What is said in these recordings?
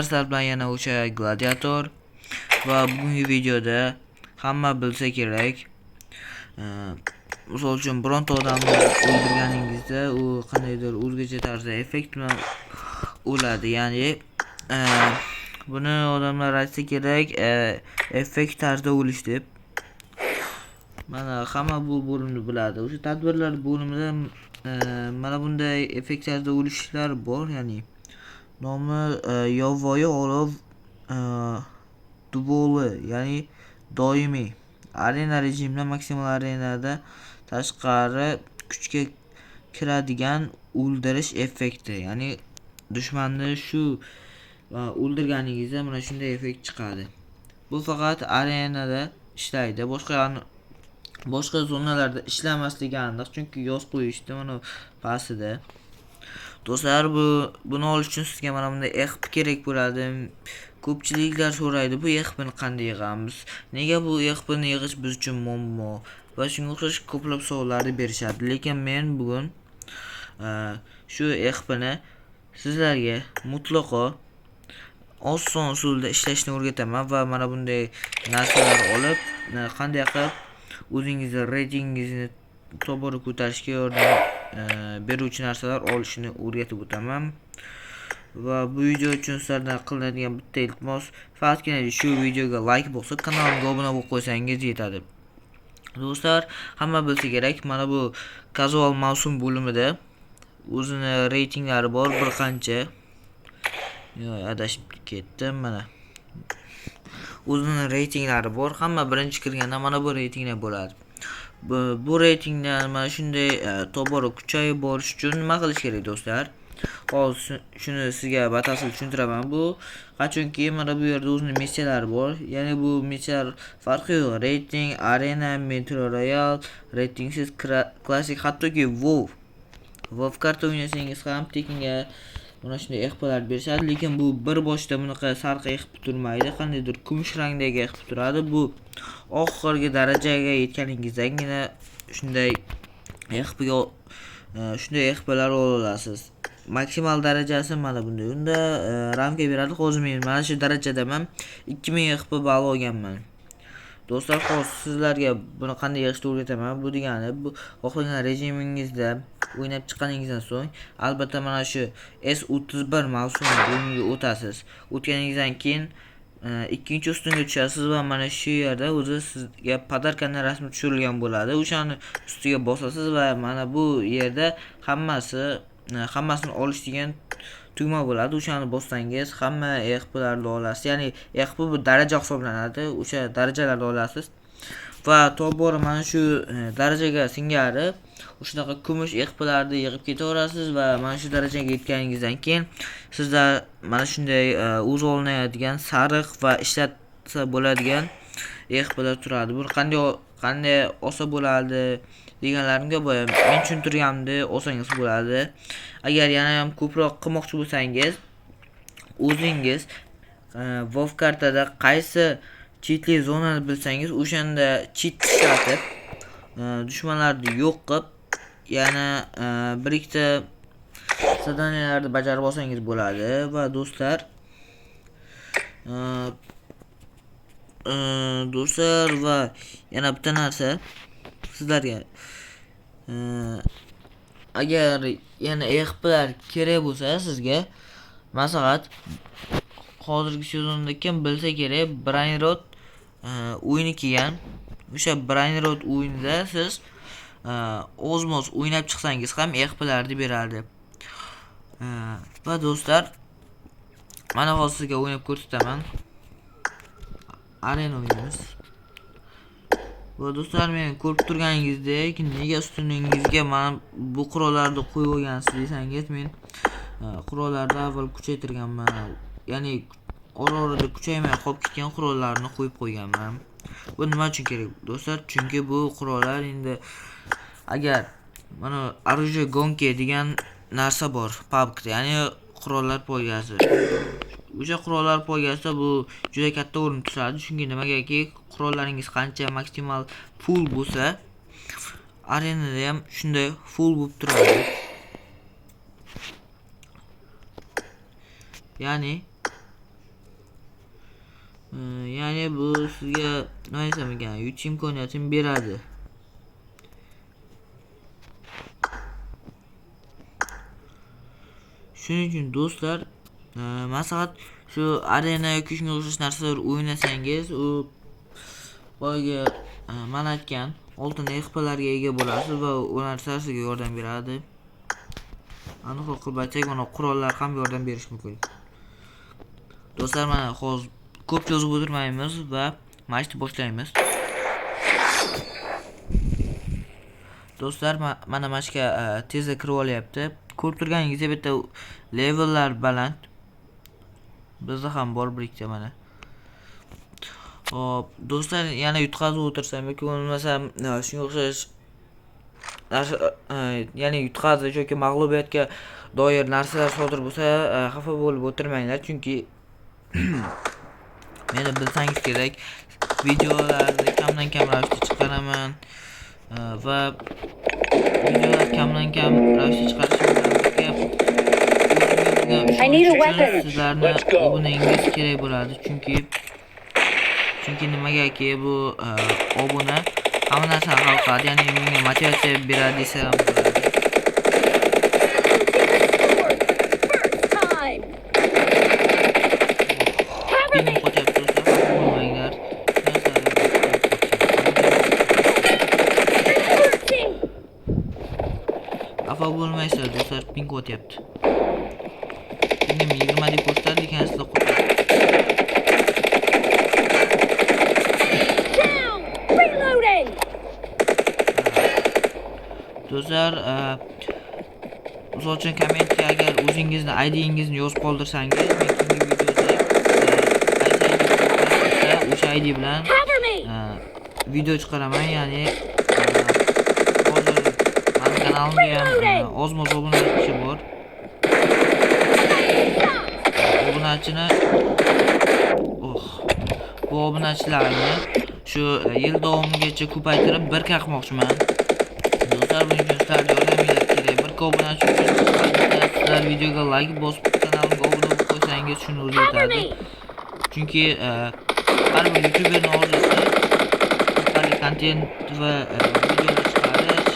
Sizlar bilan yana o'sha Gladiator va bugungi videoda hamma bilsa kerak. Misol uchun bironta odamni o'ldirganingizda u qandaydir o'zgacha tarzda effekt bilan o'ladi. Ya'ni buni odamlar aytsa kerak, effekt tarzda o'lish deb. Mana hamma bu bo'limni biladi. O'sha tadbirlar bo'limida mana bunday effekt tarzda o'lishlar bor, ya'ni nomi yovvoyi olov duvoli, ya'ni doimiy arena rejimida maksimal arenada tashqari kuchga kiradigan o'ldirish effekti, ya'ni dushmanni shu o'ldirganingizda mana shunday effekt chiqadi. Bu faqat arenada ishlaydi, boshqa zonalarda ishlamasligi aniq, chunki yoz qo'yishdi mana pastida. Do'stlar, buni olish uchun sizga mana bunday EXP kerak bo'ladi. Ko'pchiliklar so'raydi, bu EXPni qanday yig'amiz? Nega bu EXPni yig'ish biz uchun muammo? Va shunga o'xshash ko'plab savollarni berishadi. Lekin men bugun shu EXPni sizlarga mutlaqo oson usulda ishlashni o'rgataman va mana bunday narsalarni olib, qanday qilib o'zingizni reytingingizni tobora ko'tarishga yordam beruvchi narsalar olishni o'rgatib o'taman. Va bu video uchun sizlardan qilinadigan bitta iltimos, faqatgina shu videoga like bosib, kanalimga obuna bo'lib qo'ysangiz yetadi. Do'stlar, hamma bilsa kerak, mana bu kazual mavsum bo'limida o'zini reytinglari bor bir qancha. Yo'q, adashib ketdim mana. O'zini reytinglari bor. Hamma birinchi kirganda mana bu reytinglar bo'ladi. Bu reytingdan mana shunday tobora kuchayib borish uchun nima qilish kerak, do'stlar? Hozir shuni sizga batafsil tushuntiraman. Bu qachonki mana bu yerda o'zini missiyalari bor. Ya'ni bu missiyalar farqi yo'q. Reyting, arena, Metro Royal, reytingsiz, klassik, hattoki WoW. WoW karta o'ynasangiz ham tekinga mana shunday EXPlar berishadi, lekin bu bir boshda bunaqa sariq EXP turmaydi, qandaydir kumush rangdagi EXP turadi. Bu oxirgi darajaga yetganingizdagina shunday EXPga shunday EXPlar ola olasiz. Maksimal darajasi mana bunday. Unda ramka beradi. Hozir men mana shu darajadaman. 2000 EXP ball olganman. Do'stlar, hozir sizlarga buni qanday yig'ishni o'rgataman. Bu degani, bu xohlagan rejimingizda o'ynab chiqqaningizdan so'ng albatta mana shu S31 mavsum bo'limiga o'tasiz. O'tganingizdan keyin ikkinchi ustunga tushasiz va mana shu yerda o'zi sizga подарка ni rasmi tushirilgan bo'ladi. O'shani ustiga bosasiz va mana bu yerda hammasini olish degan tugma bo'ladi. O'shani bossangiz hamma EXPlarni olasiz. Ya'ni EXP bu daraja hisoblanadi. O'sha darajalarni olasiz. Va tobora mana shu darajaga singari shunaqa kumush EXPlarni yig'ib ketaverasiz va mana shu darajaga yetganingizdan keyin sizda mana shunday o'zi olinadigan sariq va ishlatsa bo'ladigan EXPlar turadi. Buni qanday olsa bo'ladi deganlarimga boya men tushuntirganimda olsangiz bo'ladi. Agar yana ham ko'proq qilmoqchi bo'lsangiz, o'zingiz WoW kartada qaysi chitli zonani bilsangiz, o'shanda chit ishlatib, dushmanlarni yo'q qilib, yana bir ikkita задания larni bajarib olsangiz bo'ladi. Va do'stlar, va yana bitta narsa sizlarga, agar yana EXPlar kerak bo'lsa, sizga maslahat, hozirgi sezonda kim bilsa kerak, Brainrot o'yini kelgan. O'sha Brainrot o'yinida siz ozmoz o'ynab chiqsangiz ham EXPlarni beradi. Va do'stlar, mana hozir sizga o'ynab ko'rsataman. Arena o'ynaymiz. Va do'stlar, men ko'rib turganingizdek, nega ustuningizga mana bu qurollarni qo'yib olgansiz desangiz, men qurollarni avval kuchaytirganman. Ya'ni ora-orada kuchaymay qolib ketgan qurollarni qo'yib qo'yganman. Bu nima uchun kerak, do'stlar? Chunki bu qurollar endi agar mana оружие гонки degan narsa bor PUBG'da, ya'ni qurollar poygasi. O'sha qurollar poygasida bu juda katta o'rin tutadi. Chunki nimagaki qurollaringiz qancha maksimal full bo'lsa, arenada ham shunday full bo'lib turadi. Ya'ni Ya'ni bu sizga nima desam ekan, yutish imkoniyatini beradi. Shuning uchun do'stlar, maslahat shu arena yoki shunga o'xshash narsalar o'ynasangiz, u boyagi man aytgan oltin XP'larga ega bo'lasiz va u narsalar sizga yordam beradi. Aniqroq qilib aytsak, mana qurollar ham yordam berishi mumkin. Do'stlar, mana hozir ko'p cho'zib o'tirmaymiz va matchni boshlaymiz. Do'stlar, mana matchga tezda kirib olyapti. Ko'rib turganingizdek, bitta levellar baland. Bizda ham bor bir ikkita mana. Hop, do'stlar, yana yutqazib o'tirsam yoki bo'lmasam shunga o'xshash narsa, ya'ni yutqazish yoki mag'lubiyatga doir narsalar sodir bo'lsa, xafa bo'lib o'tirmanglar, chunki meni bilsangiz kerak, videolarni kamdan kam ravishda chiqaraman va videolar kamdan kam ravishda chiqarishim bilan birga o'zimga sizlarni obunangiz kerak bo'ladi, chunki nimagaki bu obuna hamma narsani hal qiladi, ya'ni menga motivatsiya beradi desa ham bo'ladi. Pingim qochayapti do'stlar, xafa bo'lmanglar. Xafa bo'lmaysizlar do'stlar, ping qotyapti. Pingim 20 deb ko'rsatadi, lekin aslida qotyapti. Do'stlar, misol uchun kommentga agar o'zingizni IDingizni yozib qoldirsangiz, men keyingi videoda qaysi ID o'sha ID bilan video chiqaraman, ya'ni hozir meni kanalimda ham ozmoz obunachi bor. Obunachini bu obunachilarni shu yil davomigacha ko'paytirib 1K qilmoqchiman. Do'stlar, buning uchun sizlarning yordamingiz kerak. 1K obunachi uchun sizlar videoga like bosib kanalimga obuna bo'lib qo'ysangiz shuni o'zi yetadi. Chunki har bir youtuberning orzusi qiziqarli kontent va videolar chiqarish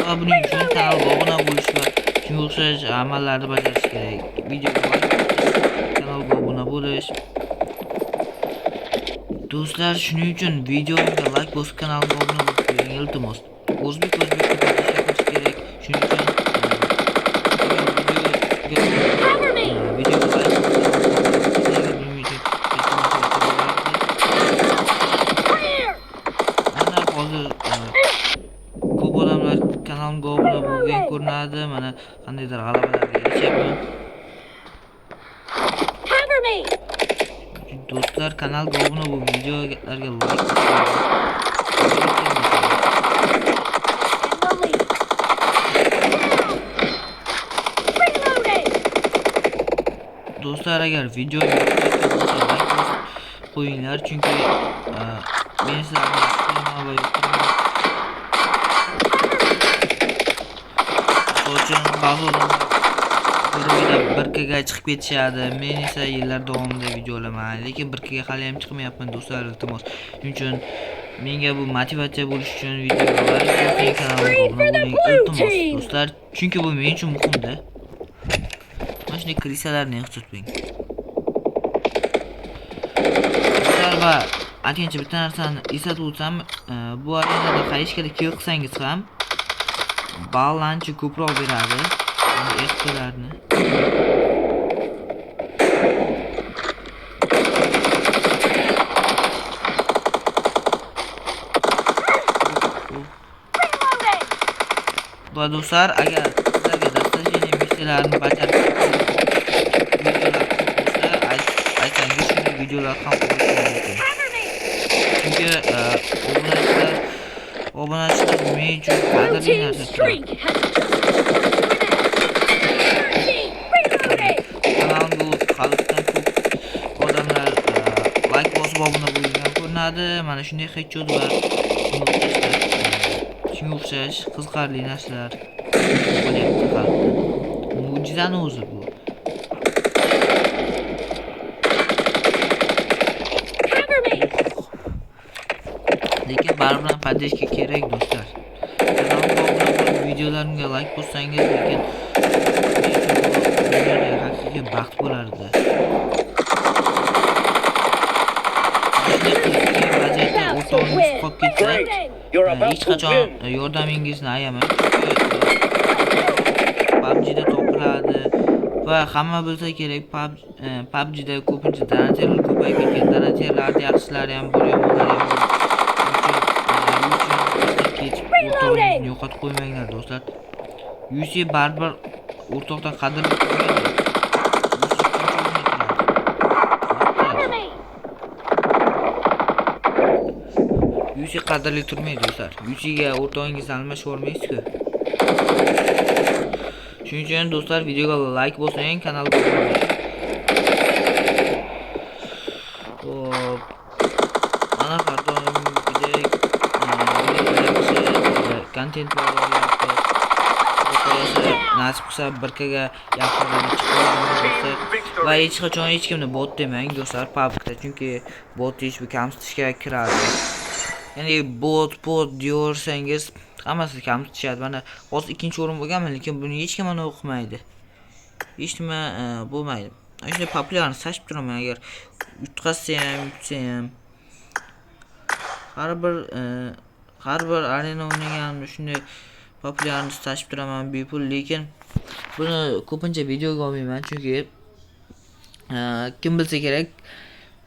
va buning uchun kanalga obuna bo'lish va shunga o'xshash amallarni bajarish kerak. Videoga like bosish, kanalga obuna bo'lish. Do'stlar, shuning uchun videomga like bosib kanalga obuna bo'lib qo'ying, iltimos. O'zbek o'zbekni qilish kerak. Shuning uchun videoga like bosib mana hozir ko'p odamlar kanalimga obuna bo'lgan ko'rinadi. Mana qandaydir g'alabalarga erishyapman. Do'stlar, kanalga obuna bo'lib, videolarga like bosing. Do'stlar, agar video yoqayotgan bo'lsa, like bosib qo'yinglar, chunki men sizlarni yaxshi ko'raman va yoqtiraman. Misol uchun ba'zi odamlar bir oyda 1Kga chiqib ketishadi. Men esa yillar davomida video olaman, lekin 1Kga hali ham chiqmayapman do'stlar, iltimos. Shuning uchun menga bu motivatsiya bo'lish uchun videoga like bosing, kanalimga obuna bo'ling, iltimos do'stlar, chunki bu men uchun muhimda. Mana shunday krisalarni ehtiyot bo'ling. Do'stlar, va aytgancha bitta narsani eslatib o'tsam, bu arenada qaysi kill qilsangiz ham ball ancha ko'proq beradi. XP'larni. Va do'stlar, agar sizlarga достижение missiyalarini bajarib videolar bo'lsa, aytsangiz shunday videolar ham qo'yish mumkin. Chunki obunachilar men uchun qadrli narsa turadi. Kanalimga halitdan ko'p odamlar like bosib obuna bo'lgan ko'rinadi. Mana shunday headshot va shunga o'xshash qiziqarli narsalar bo'lyapti halitda. Mo'jizani o'zi bu. Baribir поддержка kerak do'stlar. Kanalimga obuna bo'lib, videolarimga like bossangiz, lekin men uchun bu dunyodagi haqiqiy baxt bo'lardi. Shunday qilib, vaziyatda o'rtog'ingiz qolib ketsa, hech qachon yordamingizni ayamang. PUBG'da topiladi va hamma bilsa kerak, PUBG'da ko'pincha donaterlar ko'payib ketgan. Donaterlarni yaxshilari ham bor, yomonlari ham bor. Shuning uchun tashlab ketib o'rtog'ingizni yo'qotib qo'ymanglar do'stlar. UC baribir o'rtoqdan qadrli turmaydi. UC ikkinchi o'rinda turadi. Do'stlar. UC qadrli turmaydi do'stlar. UCga o'rtog'ingizni almashib yubormaysiz-ku. Shuning uchun do'stlar, videoga like bosing, kanalga obuna bo'ling. Xo'p. Mana har doimgidek yaxshi kontentlar olyapmiz. Xudo xohlasa, nasib qilsa 1Kga yaqinroq chiqib olamiz do'stlar. Va hech qachon hech kimni bot demang do'stlar PUBG'da, chunki bot deyish bu kamsitishga kiradi. Ya'ni bot deyaversangiz hammasi kamsitishadi. Mana hozir ikkinchi o'rin bo'lganman, lekin buni hech kim mana o'qimaydi. Hech nima bo'lmaydi. Shunday populyarni sachib turaman, agar yutqazsa ham, yutsa ham. Har bir arena o'ynaganimda shunday populyarni sachib turaman bepul, lekin buni ko'pincha videoga olmayman, chunki kim bilsa kerak,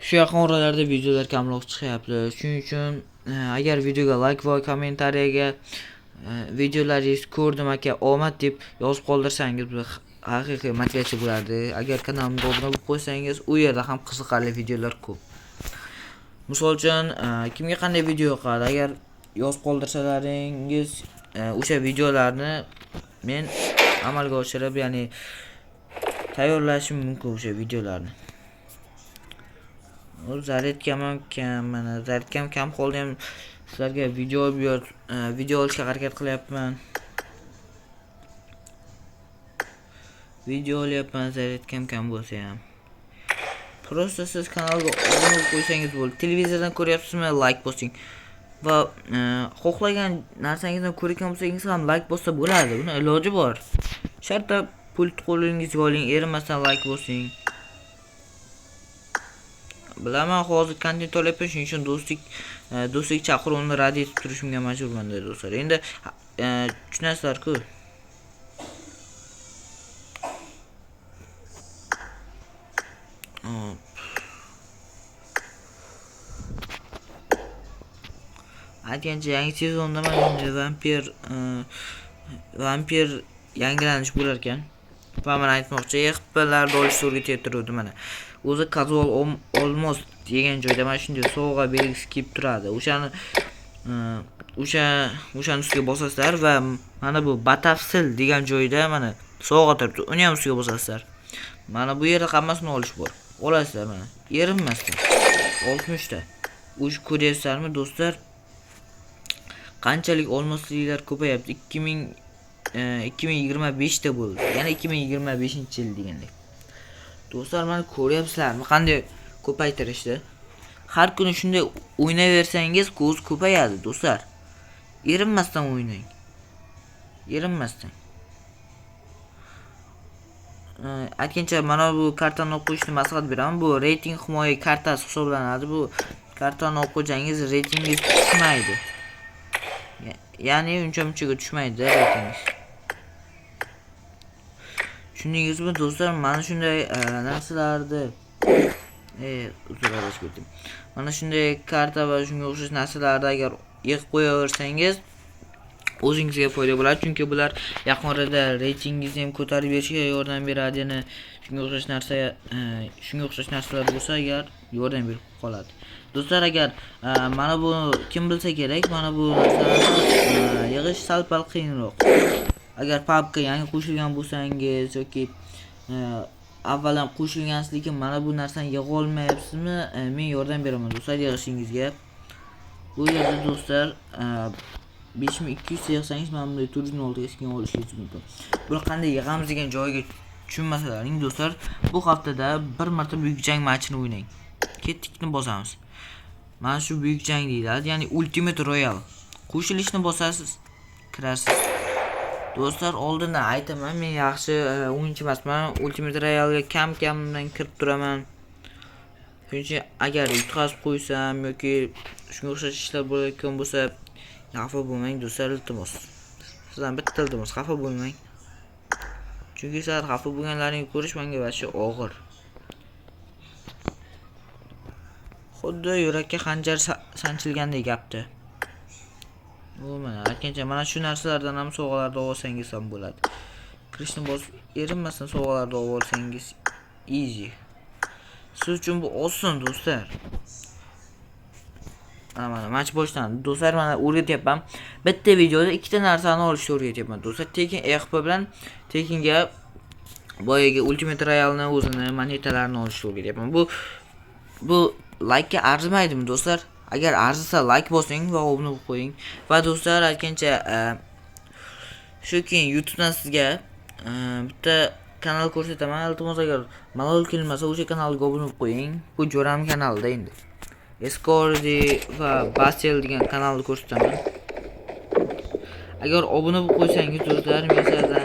shu yaqin oralarda videolar kamroq chiqyapti. Shuning uchun agar videoga like va kommentariyaga videolaringizni ko'rdim aka, omad deb yozib qoldirsangiz, bu haqiqiy motivatsiya bo'lardi. Agar kanalimga obuna bo'lib qo'ysangiz, u yerda ham qiziqarli videolar ko'p. Misol uchun, kimga qanday video yoqadi, agar yozib qoldirsalaringiz, o'sha videolarni men amalga oshirib, ya'ni tayyorlashim mumkin o'sha videolarni. U zaryadkam ham kam, mana zaryadkam kam qoldi ham, sizlarga video video olishga harakat qilyapman. Video olyapman, zaryadkam kam bo'lsa ham. Prosta siz kanalga obuna bo'lib qo'ysangiz bo'ldi. Televizordan ko'ryapsizmi, like bosing. Va xohlagan narsangizdan ko'rgan bo'lsangiz ham like bossa bo'ladi. Buni iloji bor. Shartta pult qo'lingizga oling, erinmasdan like bosing. Bilaman hozir kontent olyapman, shuning uchun do'stlik chaqiruvini rad etib turishimga majburman do'stlar. Endi tushunasizlar-ku. Aytgancha yangi sezonda mana shunday vampir yangilanish bo'lar ekan. Va mana aytmoqchi, EXP'larni olish o'rgatyapti turuvdi mana. O'zi casual olmos degan joyda mana shunday sovg'a belgisi kelib turadi. O'shani o'shani ustiga bosasizlar va mana bu batafsil degan joyda mana sovg'a turibdi. Uni ham ustiga bosasizlar. Mana bu yerda hammasini olish bor. Olasizlar mana. Erinmasdan. 60 ta. O'sha ko'ryapsizlarmi do'stlar? Qanchalik olmosliklar ko'payapti. 2025 ta bo'ldi. Ya'ni 2025-yil degandek. Do'stlar, mana ko'ryapsizlarmi qanday ko'paytirishdi? Har kuni shunday o'ynayversangiz ko'z ko'payadi do'stlar. Erinmasdan o'ynang. Erinmasdan. Aytgancha mana bu kartani olib qo'yishni maslahat beraman. Bu reyting himoya kartasi hisoblanadi. Bu kartani olib qo'ysangiz reytingingiz tushmaydi. Ya'ni uncha munchaga tushmaydi reytingingiz. Tushundingizmi do'stlar? Mana shunday narsalarni uzr, adashib ketdim. Mana shunday karta va shunga o'xshash narsalarni agar yig'ib qo'yaversangiz o'zingizga foyda bo'ladi, chunki bular yaqin orada reytingingizni ham ko'tarib berishiga yordam beradi. Yana shunga o'xshash narsa, shunga o'xshash narsalar bo'lsa agar yordam berib qoladi. Do'stlar, agar mana bu kim bilsa kerak, mana bu narsalarni yig'ish sal-pal qiyinroq. Agar PUBG'ga yangi qo'shilgan bo'lsangiz yoki avval ham qo'shilgansiz, lekin mana bu narsani yig'a olmayapsizmi, men yordam beraman do'stlar yig'ishingizga. Bu yerda do'stlar 5200 ta yig'sangiz mana bunday 406 ga skin olishingiz mumkin. Buni qanday yig'amiz degan joyiga tushunmasalaring do'stlar, bu haftada bir marta buyuk jang matchini o'ynang. Ketdikni bosamiz. Mana shu buyuk jang deyiladi, ya'ni Ultimate Royale. Qo'shilishni bosasiz, kirasiz. Do'stlar, oldindan aytaman, men yaxshi o'yinchi emasman. Ultimate Royale'ga kam-kamdan kirib turaman. Shuning uchun agar yutqazib qo'ysam yoki shunga o'xshash ishlar bo'layotgan bo'lsa, xafa bo'lmang do'stlar, iltimos. Sizdan bitta iltimos, xafa bo'lmang. Chunki sizlar xafa bo'lganlaringni ko'rish menga vashi og'ir. Xuddi yurakka xanjar sanchilgandek gapdi. U mana aytgancha mana shu narsalardan ham sovg'alarni olsangiz ham bo'ladi. Kirishni bosib erinmasdan sovg'alarni olib olsangiz easy. Siz uchun bu oson do'stlar. Mana match boshlandi. Do'stlar, mana o'rgatyapman. Bitta videoda ikkita narsani olishni o'rgatyapman. Do'stlar, tekin EXP bilan tekinga boyagi Ultimate Royale'ni o'zini monetalarini olishni o'rgatyapman. Bu like-ga arzimaydimi do'stlar? Agar arzisa like bosing va obuna bo'lib qo'ying. Va do'stlar, aytgancha shu keyin YouTube'dan sizga bitta kanal ko'rsataman. Iltimos, agar malol kelmasa o'sha kanalga obuna bo'lib qo'ying. Bu jo'ram kanalida endi. Escordi va Basel degan kanalni ko'rsataman. Agar obuna bo'lib qo'ysangiz do'stlar, men sizlardan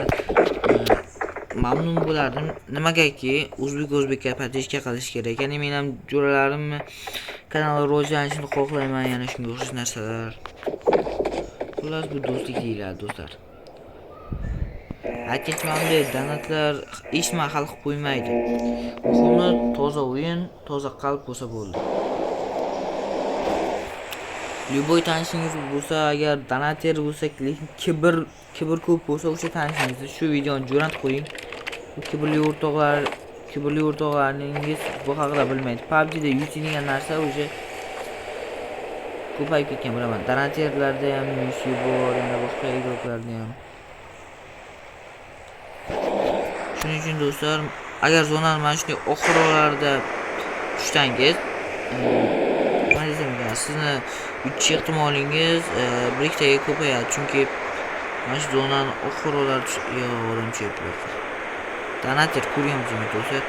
mamnun bo'lardim. Nimagaki o'zbek o'zbekka podpиска qilish kerak. Ya'ni men ham jo'ralarimni kanali rivojlanishini xohlayman, yana shunga o'xshash narsalar. Xullas, bu do'stlik deyiladi do'stlar. Aytgancha mana bunday donatlar hech nima hal qilib qo'ymaydi. Muhimi toza o'yin, toza qalb bo'lsa bo'ldi. Любой tanishingiz bo'lsa, agar donater bo'lsa, lekin kibr ko'p bo'lsa, o'sha tanishingizni shu videoni jo'natib qo'ying. Bu kibrli o'rtoqlaringiz bu haqida bilmaydi. PUBG'da UC degan narsa o'sha ko'payib ketgan, bilaman. Donaterlarda ham UC bor, yana boshqa igroklarda ham. Shuning uchun do'stlar, agar zonani mana shunday oxirlarda tushsangiz, nima desam ekan, sizni yutish ehtimolingiz bir ikkitaga ko'payadi. Chunki mana shu zonani oxirlarda yo'q, odam tushyapti. Donater ko'rgan bo'lsangiz do'stlar,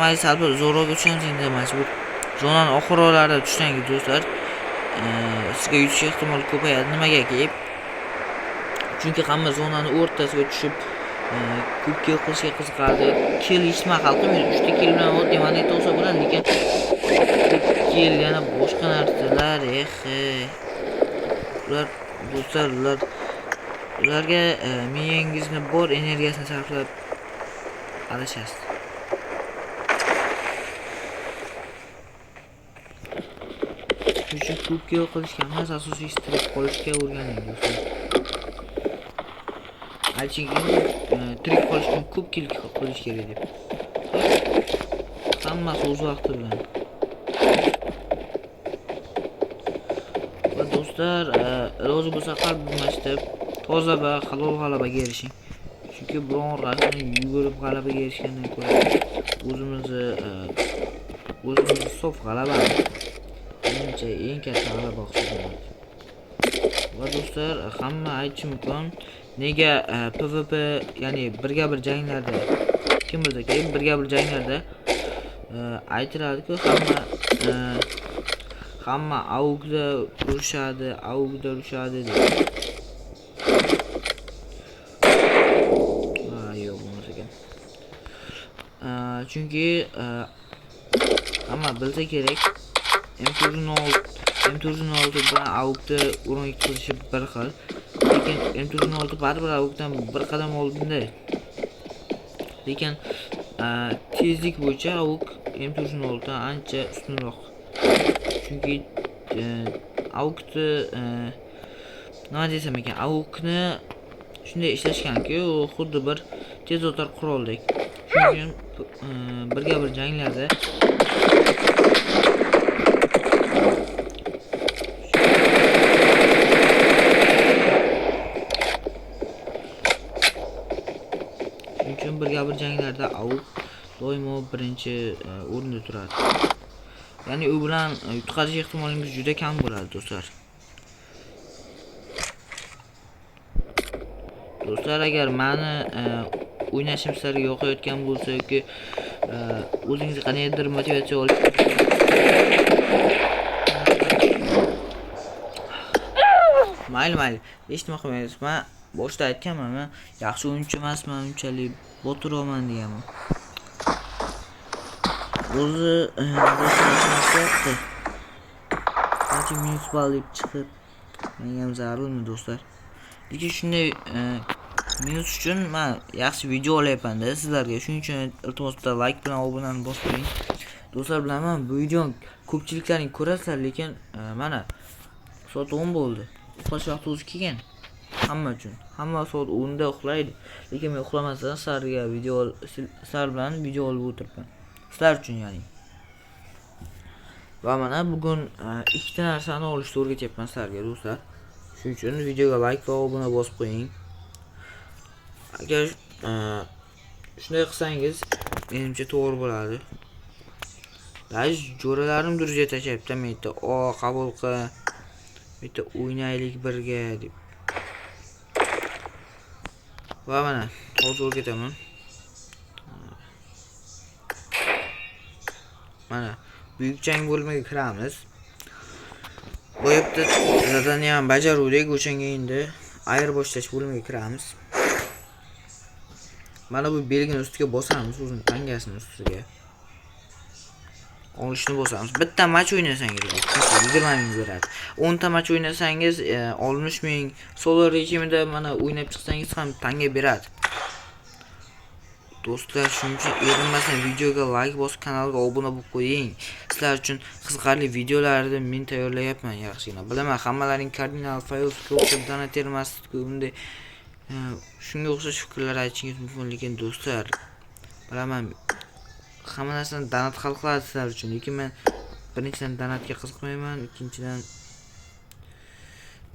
mayli sal bir zo'rroqga tushamiz endi. Mana shu zonani oxirlarida tushsangiz do'stlar, sizga yutish ehtimoli ko'payadi. Nimagaki? Chunki hamma zonani o'rtasiga tushib ko'p kill qilishga qiziqadi. Kill hech nima hal qilmaydi. 3 ta kill bilan oddiy moneta olsa bo'ladi, lekin kill yana boshqa narsalar, ular do'stlar, ularga miyangizni bor energiyasini sarflab adashasiz. Shuning uchun ko'p kill qilishga emas, asosiy tirik qolishga o'rganing do'stlar. Aytishingki, tirik qolish uchun ko'p kill qilish kerak deb. Hammasi o'z vaqti bilan. Va do'stlar, iloji bo'lsa har bir matchda toza va halol g'alabaga erishing. Chunki biron raqibni yugurib g'alabaga erishgandan ko'ra o'zimizni sof g'alaba menimcha eng katta g'alaba hisoblanadi. Va do'stlar, hamma aytishi mumkin, nega PvP, ya'ni birga bir janglarda, kim bilsa kerak, birga bir janglarda aytiladi-ku, hamma AUG'da urushadi, AUG'da urushadi deb. Yo'q, bo'lmas ekan. Chunki hamma bilsa kerak, M416 bilan AUG'da urin qilishi bir xil, lekin M416 baribir AUG'dan bir qadam oldinda. Lekin tezlik bo'yicha AUG M416 dan ancha ustunroq. Chunki AUG'ni nima desam ekan, AUG'ni shunday ishlashganki, u xuddi bir tez o'tar quroldek. Shuning uchun birga bir janglarda AUG doimo birinchi o'rinda turadi. Ya'ni u bilan yutqazish ehtimolingiz juda kam bo'ladi do'stlar. Do'stlar, agar meni o'ynashim sizlarga yoqayotgan bo'lsa yoki o'zingizga qandaydir motivatsiya olish Mayli, hech nima qilmaymiz. Men boshida aytganman, men yaxshi o'yinchi emasman, unchalik botirman deganman. O'zi qilyapti. Qancha minus ball deb chiqib, menga ham zarurmi do'stlar? Lekin shunday minus uchun men yaxshi video olyapman-da sizlarga. Shuning uchun iltimos bitta like bilan obunani bosib qo'ying. Do'stlar, bilaman bu videoni ko'pchiliklaring ko'rasizlar, lekin mana soat 10 bo'ldi. Uxlash vaqti o'zi kelgan. Hamma uchun. Hamma soat 10 da uxlaydi. Lekin men uxlamasdan sizlarga video, sizlar bilan video olib o'tiribman. Sizlar uchun ya'ni. Va mana bugun ikkita narsani olishni o'rgatyapman sizlarga do'stlar. Shuning uchun videoga like va obuna bosib qo'ying. Agar shunday qilsangiz, menimcha to'g'ri bo'ladi. Даже jo'ralarim durja tashlayapti, men bitta o qabul qil, bitta o'ynaylik birga deb. Va mana hozir o'rgataman. Mana buyuk jang bo'limiga kiramiz. Bu yerda zadani ham bajaruvdik, o'shanga endi ayirboshlash bo'limiga kiramiz. Mana bu belgini ustiga bosamiz, o'zini tangasini ustiga. Olishni bosamiz. Bitta match o'ynasangiz 20 ming beradi. 10 ta match o'ynasangiz 60 ming, solo rejimida mana o'ynab chiqsangiz ham tanga beradi. Do'stlar, shuning uchun erinmasdan videoga like bosib, kanalga obuna bo'lib qo'ying. Sizlar uchun qiziqarli videolarni men tayyorlayapman yaxshigina. Bilaman, hammalaring kardinal Fayozga o'xshab donater emasku, bunday shunga o'xshash fikrlar aytishingiz mumkin, lekin do'stlar, bilaman hamma narsani donat hal qiladi sizlar uchun, lekin men birinchidan donatga qiziqmayman,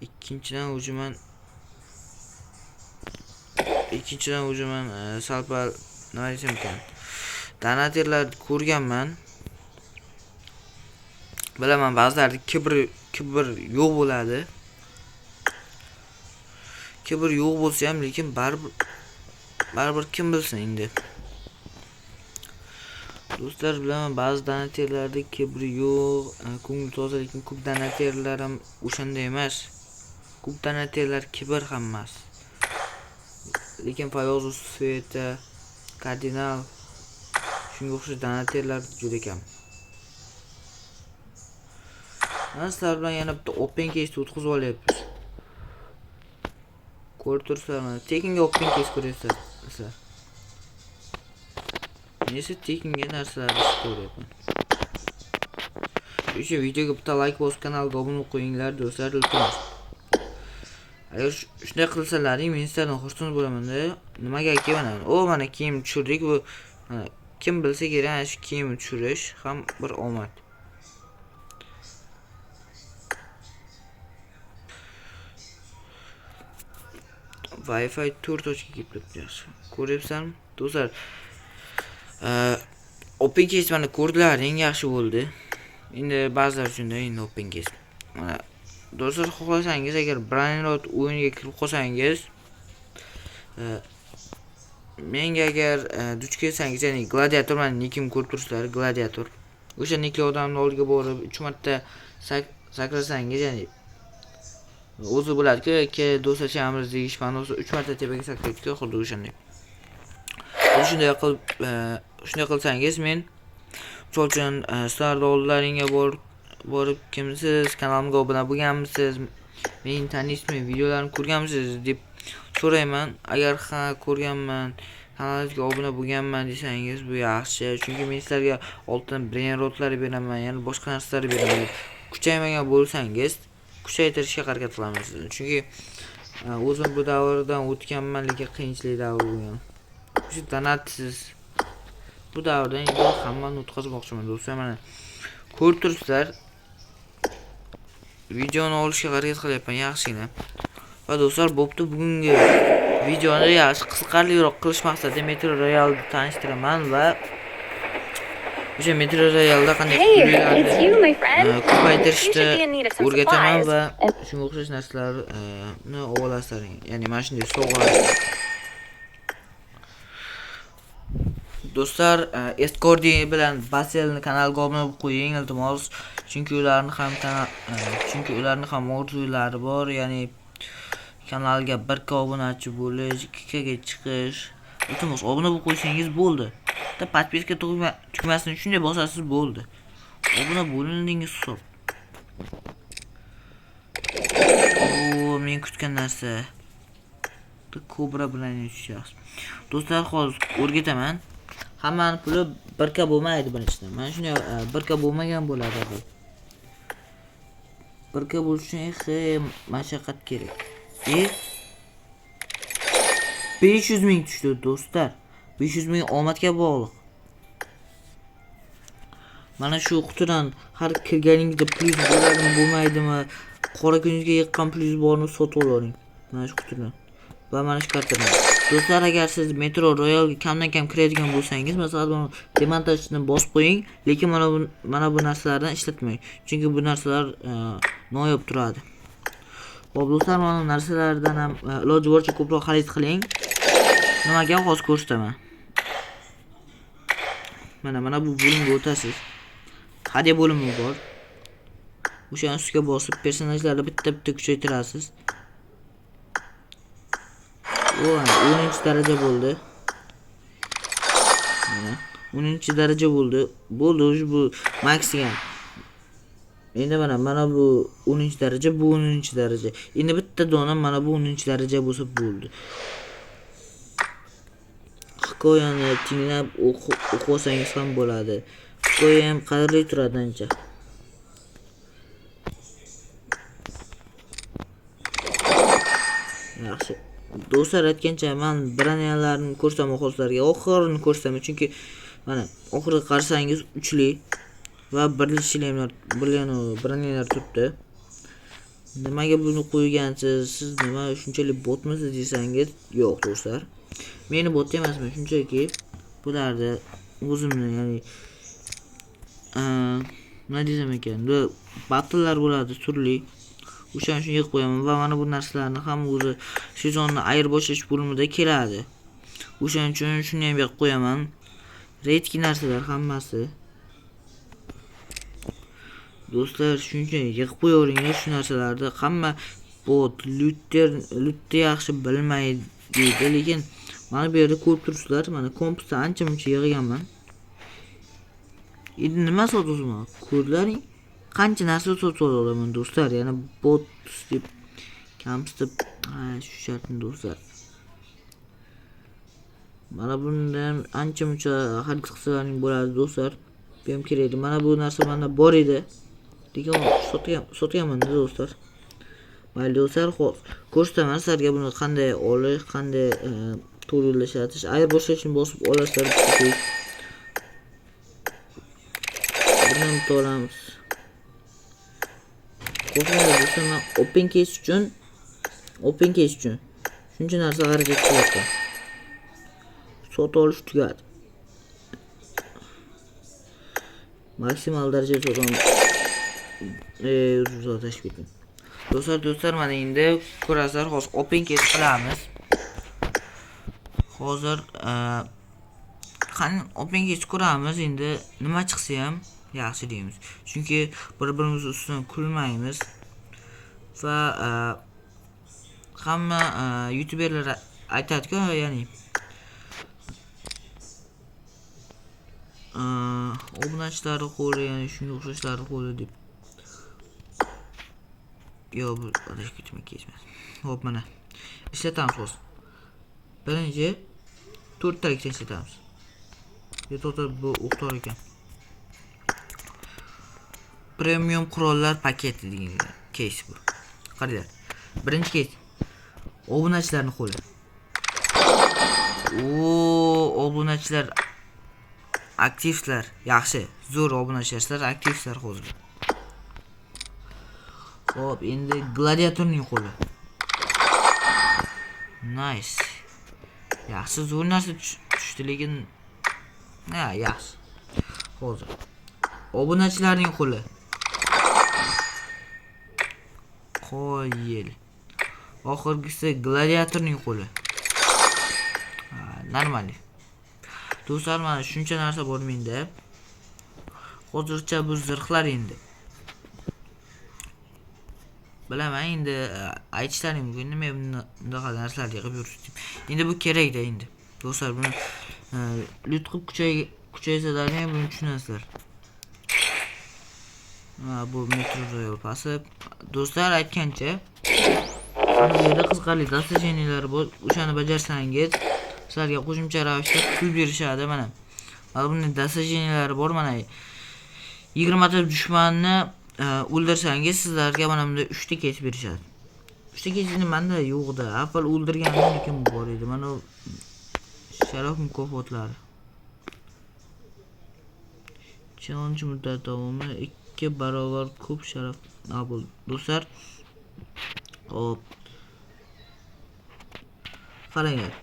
ikkinchidan o'zi man sal-pal nima desam ekan, donaterlar ko'rganman. Bilaman ba'zilarda kibr yo'q bo'ladi. Kibr yo'q bo'lsa ham, lekin baribir kim bilsin endi. Do'stlar, bilaman ba'zi donaterlarda kibr yo'q, ko'ngli toza, lekin ko'p donaterlar ham o'shanday emas. Ko'p donaterlar kibr ham emas. Lekin Fayoz Sveta, kardinal shunga o'xshash donaterlar juda kam. Mana sizlar bilan yana bitta open case o'tkazib olyapmiz. Ko'rib turibsizlar, mana tekinga open case ko'ryapsizlar sizlar. Neyse tekinga narsalarni ko'ryapman. O'sha videoga bitta like bosib, kanalga obuna bo'lib qo'yinglar do'stlar, iltimos. Agar shunday qilsalaring, men sizlardan xursand bo'laman-da. Nimagaki mana, o mana kiyim tushirdik, bu mana kim bilsa kerak, ana shu kiyim tushirish ham bir omad. Wi-Fi 4 tochka kelib turibdi, yaxshi. Ko'ryapsanmi do'stlar? Open case mana ko'rdilar, eng yaxshi bo'ldi. Endi ba'zilar uchun endi open case. Mana do'stlar, xohlasangiz agar Brainrot o'yiniga kirib qolsangiz, menga agar duch kelsangiz, ya'ni gladiator, mana nikim ko'rib turibsizlar, gladiator. O'sha nikli odamning oldiga borib 3 marta sakrasangiz, ya'ni o'zi bo'ladi-ku, do'stlashamiz deyish ma'nosi 3 marta tepaga sakraydi-ku, xuddi o'shanday. Shunday qilib, shunday qilsangiz, men misol uchun sizlarning oldilaringga borib kimsiz, kanalimga obuna bo'lganmisiz, meni taniysizmi, videolarimni ko'rganmisiz deb so'rayman. Agar ha ko'rganman, kanalimga obuna bo'lganman desangiz, bu yaxshi, chunki men sizlarga oltin brainrotlar beraman, ya'ni boshqa narsalar beraman. Kuchaymagan bo'lsangiz, kuchaytirishga harakat qilaman sizni. Chunki o'zim bu davrdan o'tganman, lekin qiyinchilik davri bo'lgan. Shu donatsiz bu davrdan endi hammani o'tkazmoqchiman do'stlar. Mana ko'rib turibsizlar, videoni olishga harakat qilyapman yaxshigina. Va do'stlar, bo'pti, bugungi videoni yaxshi qiziqarliroq qilish maqsadida Metro Royale'ni tanishtiraman va o'sha Metro Royale'da qanday pullarni ko'paytirishni o'rgataman va shunga o'xshash narsalarni olasizlar, ya'ni mana shunday sovg'alar. Do'stlar, Escordi bilan Baselni kanaliga obuna bo'lib qo'ying iltimos, chunki ularni ham orzulari bor, ya'ni Kanalga 1K obunachi bo'lish, 2K ga chiqish. Iltimos, obuna bo'lib qo'ysangiz bo'ldi. Bitta podpiska tugmasini shunday bosasiz bo'ldi. Obuna bo'lindingiz hisob. O, men kutgan narsa. Kobra bilan tushyapsiz. Do'stlar, hozir o'rgataman. Hammani puli 1K bo'lmaydi birinchidan. Mana shunday 1K bo'lmagan bo'ladi bu. 1K bo'lish uchun mashaqqat kerak. 500 ming tushdi do'stlar. 500 ming omadga bog'liq. Mana shu qutidan har kirganingizda plyus bo'ladimi, bo'lmaydimi? Qora kuningizga yiqqan plyus borni sotib oling. Mana shu qutidan. Va mana shu kartadan. Do'stlar, agar siz Metro Royalga kamdan kam kiradigan bo'lsangiz, masalan, demontajni bosib qo'ying, lekin mana bu narsalardan ishlatmang. Chunki bu narsalar noyob turadi. Xo'p, do'stlar, mana bu narsalardan ham iloji boricha ko'proq xarid qiling. Nimaga hozir ko'rsataman. Mana bu bo'limga o'tasiz. Hadya bo'limi bor. O'shani ustiga bosib personajlarni bitta-bitta kuchaytirasiz. O, 10-daraja bo'ldi. Mana 10-daraja bo'ldi. Bo'ldi, o'sha bu maksigan. Endi mana bu 10-daraja, bu 10-daraja. Endi bitta dona mana bu 10-daraja bo'lsa bo'ldi. Hikoyani tinglab o'qib olsangiz ham bo'ladi. Hikoya ham qadrli turadi ancha. Yaxshi. Do'stlar, aytgancha men bronyalarni ko'rsataman sizlarga. Oxirini ko'rsataman, chunki mana oxiriga qarasangiz 3li va birli shlemlar, bronyalar turibdi. Nimaga buni qo'ygansiz? Siz nima shunchalik botmisiz desangiz, yo'q do'stlar. Meni bot emasman, shunchaki bularni o'zimni, ya'ni nima desam ekan, bu battlelar bo'ladi turli. O'shaning uchun yig'ib qo'yaman va mana bu narsalarni ham o'zi sezonni ayirboshlash bo'limida keladi. O'shaning uchun shuni ham yig'ib qo'yaman. Redki narsalar hammasi. Do'stlar, shuning uchun yig'ib qo'yaveringlar shu narsalarni. Hamma bot, lutni yaxshi bilmaydi deydi, lekin mana bu yerda ko'rib turibsizlar, mana kompasda ancha muncha yig'ganman. Endi nima sotuvman? Ko'rlaring, qancha narsa sotib olaman do'stlar. Yana bot deb kamsitib, ha, shu shartni do'stlar. Mana bundan ancha muncha xarid qilsalaring bo'ladi do'stlar. Bu ham kerak edi. Mana bu narsa menda bor edi. Lekin sotganman do'stlar. Mayli do'stlar, xo'p, ko'rsataman sizlarga buni qanday olish, qanday to'g'ri ishlatish. Ayirboshlashni bosib olasizlar. Bundan bitta olamiz. Qo'rqmanglar do'stlar, men open case uchun shuncha narsa xarajat qilyapman. Sotib olish tugadi. Maksimal darajada sotib uzr, tashib ketdim. Do'stlar, mana endi ko'rasizlar, hozir open case qilamiz. Hozir qani open case ko'ramiz, endi nima chiqsa ham yaxshi deymiz. Chunki bir-birimiz ustidan kulmaymiz. Va hamma youtuberlar aytadi-ku, ya'ni obunachilarni qo'li, ya'ni shunga o'xshashlarni qo'li deb. Yo'q, bu adashib ketma, kesmas. Hop, mana ishlatamiz hozir. Birinchi to'rttalikdan ishlatamiz. Yo, to'xta, bu o'qtor ekan. Premium qurollar paketi degan case bu. Qaranglar. Birinchi case. Obunachilarning qo'li. O, obunachilar aktivlar, yaxshi, zo'r obunachilar, aktivlar hozir. Xo'p, endi gladiatorning qo'li. Nice. Yaxshi, zo'r narsa tushdi, lekin ha, yaxshi. Hozir. Obunachilarning qo'li. Qoyil. Oxirgisi gladiatorning qo'li. Normal. Do'stlar, mana shuncha narsa bor menda. Hozircha bu zirhlar endi. Bilaman endi aytishlaring mumkin, nima bunaqa narsalarni yig'ib yuribsiz deb. Endi bu kerak-da endi. Do'stlar, buni lut qilib kuchaysalar ham buni tushunasizlar. Ha, bu metro yo'l pasi. Do'stlar, aytgancha bu yerda qiziqarli достижениялар bor. O'shani bajarsangiz sizlarga qo'shimcha ravishda pul berishadi mana. Mana bunday достижениялari bor mana. 20 ta dushmanni o'ldirsangiz sizlarga mana bunday 3 ta kes berishadi. 3 ta kesini menda yo'q-da. Avval o'ldirganim lekin bor edi. Mana sharaf mukofotlari. Challenge muddat davomida 2 barobar ko'p sharaf qabul. Do'stlar, hop. Qaranglar.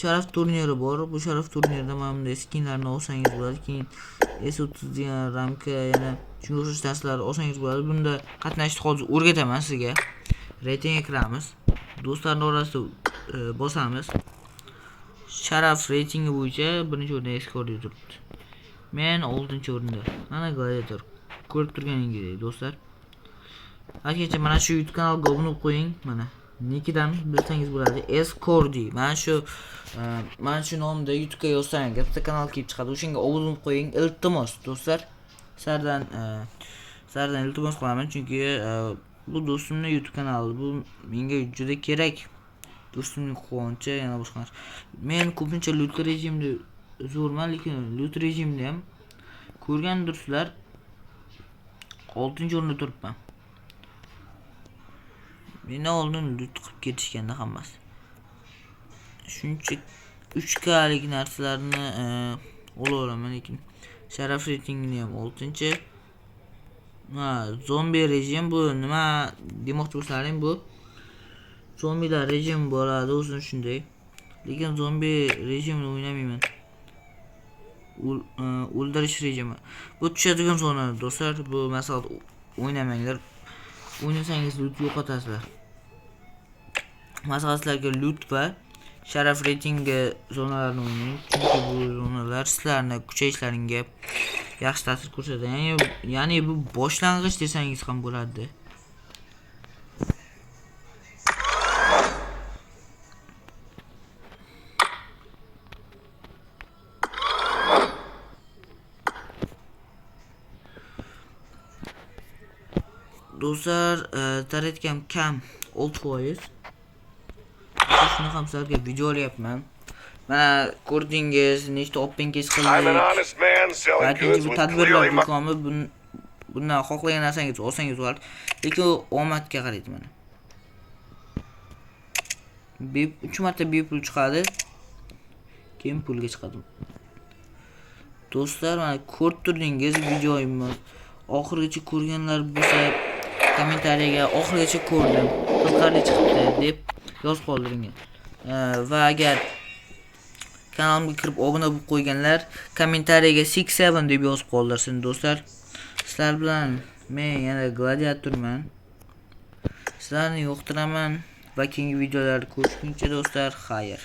Sharaf turniri bor. Bu sharaf turnirida mana bunday skinlarni olsangiz bo'ladi. Keyin S30 degan ramka, yana shunga o'xshash narsalarni olsangiz bo'ladi. Bunda qatnashishni hozir o'rgataman sizga. Reytingga kiramiz. Do'stlarning orasida bosamiz. Sharaf reytingi bo'yicha 1-o'rinda Escordi turibdi. Men 6-o'rinda. Mana Gladiator. Ko'rib turganingizdek do'stlar. Aytgancha mana shu YouTube kanalga obuna bo'lib qo'ying. Mana nikidan bilsangiz bo'ladi. Escordi. Mana shu nomda YouTube'ga yozsangiz bitta kanal kelib chiqadi. O'shanga obuna bo'lib qo'ying. Iltimos do'stlar. Sizlardan iltimos qilaman, chunki bu do'stimning YouTube kanali. Bu menga juda kerak. Do'stimning quvonchi, yana boshqa narsa. Men ko'pincha loot rejimda zo'rman, lekin loot rejimda ham ko'rgandirsizlar 6-o'rinda turibman. Mendan oldin loot qilib ketishganda hammasi. Shuncha 3Klik narsalarni olaveraman, lekin sharaf reytingini ham 6-chi. Ha, zombi rejim bu nima demoqchi bo'lsalaring, bu zombilar rejim bo'ladi o'zini shunday. Lekin zombi rejimini o'ynamayman. O'ldirish rejimi. Bu tushadigan zona do'stlar, bu masalan o'ynamanglar. O'ynasangiz loot yo'qotasizlar. Masalan sizlarga loot va sharaf reytingi zonalarini o'ynang, chunki bu zonalar sizlarni kuchayishlaringga yaxshi ta'sir ko'rsatadi. Ya'ni bu boshlang'ich desangiz ham bo'ladi. Do'stlar, taretkam kam 6%. Shuni ham sizlarga video olyapman. Mana ko'rdingiz, nechta open case qildik. Aytinchi, bu tadbirlar do'koni, bundan xohlagan narsangizni olsangiz bo'ladi. Lekin u omadga qaraydi mana. 3 marta bepul chiqadi. Keyin pulga chiqadi. Do'stlar, mana ko'rib turdingiz videoyimni. Oxirigacha ko'rganlar bo'lsa kommentariyaga oxirigacha ko'rdim, qiziqarli chiqibdi deb yozib qoldiring. Va agar kanalimga kirib obuna bo'lib qo'yganlar kommentariyaga 67 deb yozib qoldirsin do'stlar. Sizlar bilan men yana Gladiatorman. Sizlarni yo'qtiraman va keyingi videolarda ko'rishguncha do'stlar, xayr.